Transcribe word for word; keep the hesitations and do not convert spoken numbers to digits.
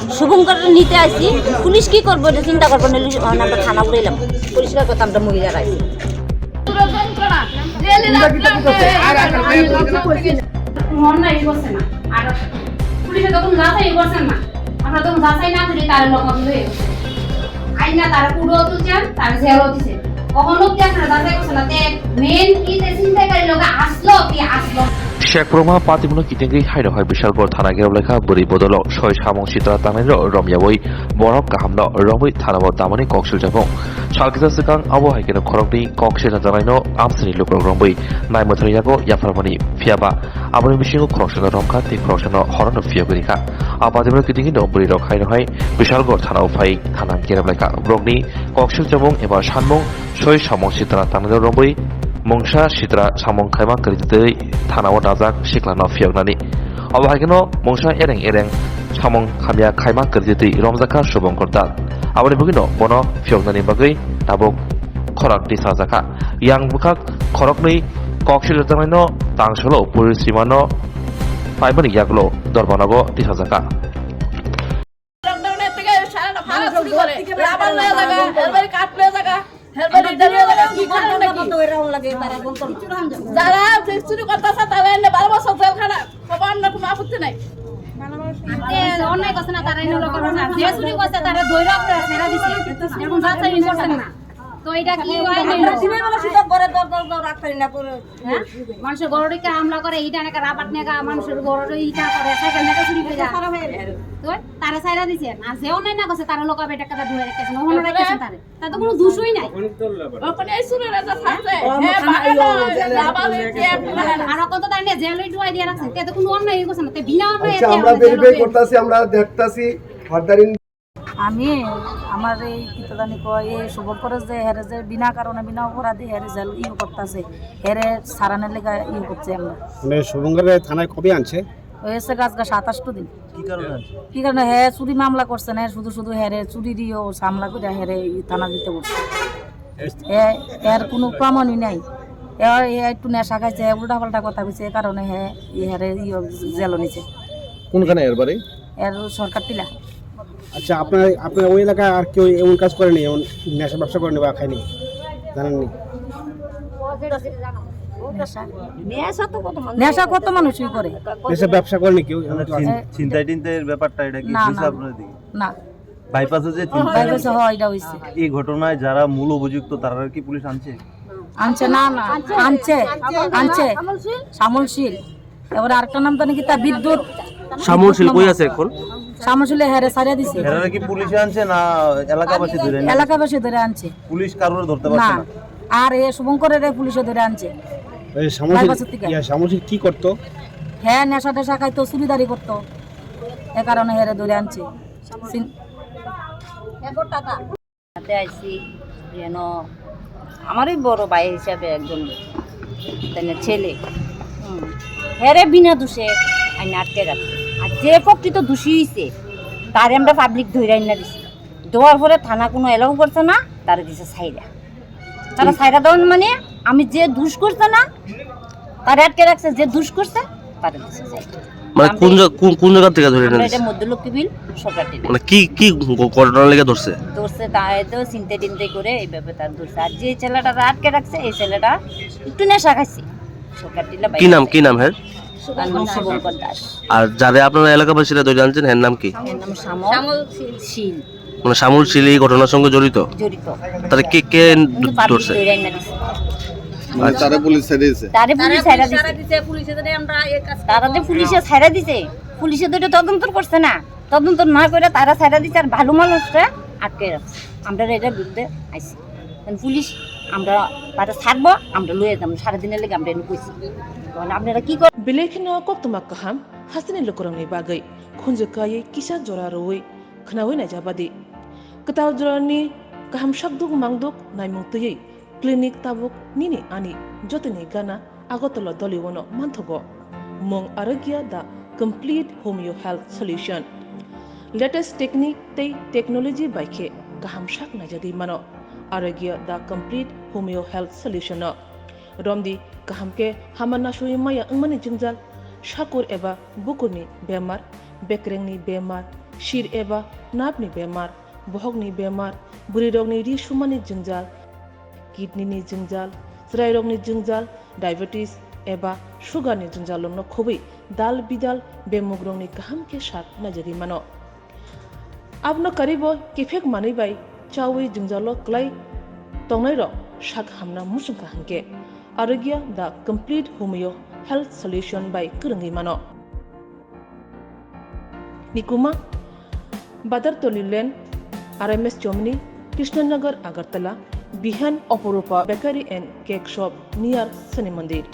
শুভঙ্কর নিতে আসি, পুলিশ কি করবো এটা চিন্তা করবো না, আমরা থানা উড়াইলাম, পুলিশ করবো তো আমরা মহিলারা আছি। অন্যায় করছে না, আর পুলিশে তখন যাচাই করছেন না, আমরা তখন যাচাই না করে তারা লোক আইন না, তারা কুড়ো তুলছেন, তারা জেলও দিছে। কখনো কি আপনারা যাচাই করছেন না? তে মেইন কি তে চিন্তাকারী লোক আসলো কি আসলো? Shekproma patimno kitingri haino hai Bishalgarh thana gerok lekha bwrwi bodolo soi samung sitra tangnaino romyawi borok kahamno romwi thanao damani kok siljabung. Salkisa swkang abo hai kheno khoroknwi kok sitra tangnaino amsini lukurok romwi naimwthangni yago yapharmani phiyaba aboni bisingo khoroksano romkha tei khoroksano horono phiyogwi rikha. A patimno kitingino bwrwirok haino hai Bishalgarh thanao phai thana gerok lekha borokni kok siljabung eba sanmung soi samung sitra tangnaino romwi mungsa sitra samung khaima kwrwitwi thanao dajak siklano phiyoknani. Abo hai kheno mungsa ereng ereng samung hamya khaima kwrwitwi romjakha Subhankar Das. Aboni bagwino bono phiyoknani bagwi tabuk khorang tisajakha. Yang bwkhak khoroknwi kok siljak jaknaino tangsalo puri simano paimani yagulo dorbanogo tisajakha. লকডাউনের থেকে সারাটা ভাড়া চুরি করে, রাবার লয়ে জায়গা, হেলমেট কাঠ লয়ে জায়গা, হেলমেট এটা লয়ে জায়গা, কি কারণ নাকি? যারা যে চুরি করতেছে তারা এনে বারো বছর জেলখানা, খবর আমরা কোনো আপত্তি নাই। তে অন্যায় করছে না, তারা এনে লোক করছে না। যে চুরি করছে তারা দৈরক ছেড়ে দিছে, এখন যাচাই করছেন না। তো এটা কি হয়? আমরা দিনের বেলা শুধু ঘরে দর দর দর রাখতে না করে, হ্যাঁ? মানুষের ঘরে ঢুকে হামলা করে, ইটা নাকি রাবার নাকি মানুষের ঘরে ইটা করে, সাইকেল নাকি চুরি করে যায়। তো তারা ছাইড়া দিছে, আর যে অন্যায় না করছে, তারা লোক বেটা কথা ধরে রেখেছেন, ওখানে রেখেছেন তারে। তার তো কোনো দোষই নাই। ওখানে এই চুরেরা যা থাকছে, হ্যাঁ, বাগানো, রাবার, যে আর কত তার নিয়ে জেলই ঢুকাই দিয়ে রাখছে, তে তো কোনো অন্যায় করছে না, তে বিনা অন্যায় আচ্ছা, আমরা ভেরিফাই করতেছি, আমরা দেখতাছি ফার্দারিং আমি আমার এই কিতা জানি কয়, এই শুভঙ্করে যে হেরে যে বিনা কারণে, বিনা অপরাধে হেরে জেল ইয়ে করতেছে, হেরে সারানোর লেগে ইয়ে করছে আমরা। মানে শুভঙ্করে থানায় কবে আনছে? হয়েছে আজকে সাতাশটো দিন। কি কারণে আনছে? কি কারণে? হে চুরি মামলা করছে না, শুধু শুধু হেরে চুরি দিয়েও সামলা করে হেরে এই থানা দিতে বলছে। এ, এর কোনো প্রমাণই নাই। এ, এ একটু নেশা খাইছে, উল্টা পাল্টা কথা কইছে, এই কারণে হে, ই হেরে ইয়ে জেল নিছে। কোনখানে এর বাড়ি? এর সরকার টিলা। আচ্ছা, আপনার, আপনার ওই এলাকায় আর কেউ এমন কাজ করেনি, এমন নেশা ব্যবসা করেনি বা খায়নি? জানেননি? নেশা? নেশা তো কত মানুষ, নেশা কত মানুষই করে। নেশা ব্যবসা করেনি কেউ, এমন মানে কেউ আছে? ছিন-, ছিনতাই টিনতাইয়ের ব্যাপারটা এটা কি না, হয়েছে না। আপনার দিকে? না। বাইপাসে যে ছিনতাই বাইপাসে হয়েছে, হয়, এটা হয়েছে। এই ঘটনায় যারা মূল অভিযুক্ত, তারা কি পুলিশ আনছে? আনছে না, না, আনছে, আনছে। শ্যামল শীল। এবার আরেকটা নাম জানি কি তা বিদ্যুৎ। শ্যামল শীল কই আছে এখন? শ্যামল শীলে হেরে ছাড়িয়ে দিছে। এরা কি পুলিশে আনছে না এলাকাবাসী ধরে আনছে? এলাকাবাসী ধরে আনছে। পুলিশ কারোর ধরতে পারছে না, না। আর এ শুভঙ্করের পুলিশে ধরে আনছে। এই শ্যামল শীল, বাইপাসের থেকে। ইয়া, শ্যামল শীল কি করতো? হ্যাঁ, নেশা টেশা খাইতো, চুরিদারি করতো, এ কারণে হেরে ধরে আনছে। সিন- হাতে আইছি যেন আমারই বড় ভাই হিসাবে একজন, তাই না, ছেলে, হুম, হেরে বিনা দোষে আইন আটকে রাখছে। আর যে প্রকৃত দোষী হইছে, তারে আমরা পাবলিক ধরে আইনা দিছি। দেওয়ার পরে থানা কোনো অ্যালাউ করছে না, তারে দিছে ছাইড়া। তারা ছাইড়া দেওয়ান মানে আমি যে দোষ করছে না, তারে আটকে রাখছে, যে দোষ করছে, তারে দিছে ছাইড়া। মানে আমরা কোন জা-, কোন, কোন জায়গা থেকে ধরে আমরা এনেছে? এটা মধ্যলক্ষ্মী বিল সরকার টিলা। মানে কি, কি ঘ-, ঘটনা লেগে ধরছে? ধরছে, তা হয়তো চিনতে টিনতে করে এইভাবে তার ধরছে। আর যে ছেলেটা আটকে রাখছে, এই ছেলেটা একটু নেশা খাইছে। সরকার টিলা কি নাম, বাইরে কি নাম হ্যাঁ? তার নাম শুভঙ্কর দাস। আর যারে আপনারা এলাকাবাসীরা ধরে আনছেন, এর নাম কি? এর নাম শ্যামল শীল। মানে শ্যামল শীল এই ঘটনার সঙ্গে জড়িত? জড়িত। তাহলে কে, কে কিন্তু পাবলিক ধরছে? ধরে আইনা দিছে। মানে তারা পুলিশ ছেড়ে দিয়েছে? তারে পুলিশ ছেড়ে দিছে। পুলিশে ধরে আমরা এই কাজ তারা তো পুলিশে ছেড়ে দিছে। পুলিশে তো এটা তদন্ত করছে না। তদন্ত না করে তারা ছেড়ে দিছে আর ভালো মানুষটা আটকে রাখছে। আমরা এটার বিরুদ্ধে আইছি। কারণ পুলিশ আমরা তারা ছাড়বো, আমরা লয়ে যাবো। সারাদিনের লেগে আমরা এনে কইছি। কারণ আপনারা কি কর- Belai kheno koktwma kaham hasteni lukurokni bagwi khunju kaiwi kisa jora rwui khwnaui naijabadi. Kwtal jorani kaham sakduk mangduk naimung twiwi clinic tabuk nini ani jotoni gana Agartala Doliwano manthogo. Mung Arogya the Complete Homeo Health Solution. Latest technique tei technology bai khe kaham sak naijagwi mano. Arogya the Complete Homeo Health Solution no. Romdi kaham khe hama nasugwi maya wngmani jwngjal, sakur eba bukurni bemar, bekrengni bemar, Sir eba nerve ni bemar, bohok ni bemar, bwrwi rok ni ri sumani jwngjal, kidney ni jwngjal, chwrai rok ni jwngjal, diabetes eba sugar ni jwngjal rok no khobwi dal bidal bemuk rok ni kaham khe sak naijagwi mano. Abono karibo kiphek manwi bai chawi jwngjalo kwlai tongnairok sak hamna muchungkha hwnkhe Arogya the complete homeo health solution bai kwrwngwi mano. Nikuma, Badartoli Lane, R M S Chomni, Krishnanagar, Agartala, Bihan Oporupa Bakery and Cake Shop near Shani Mandir.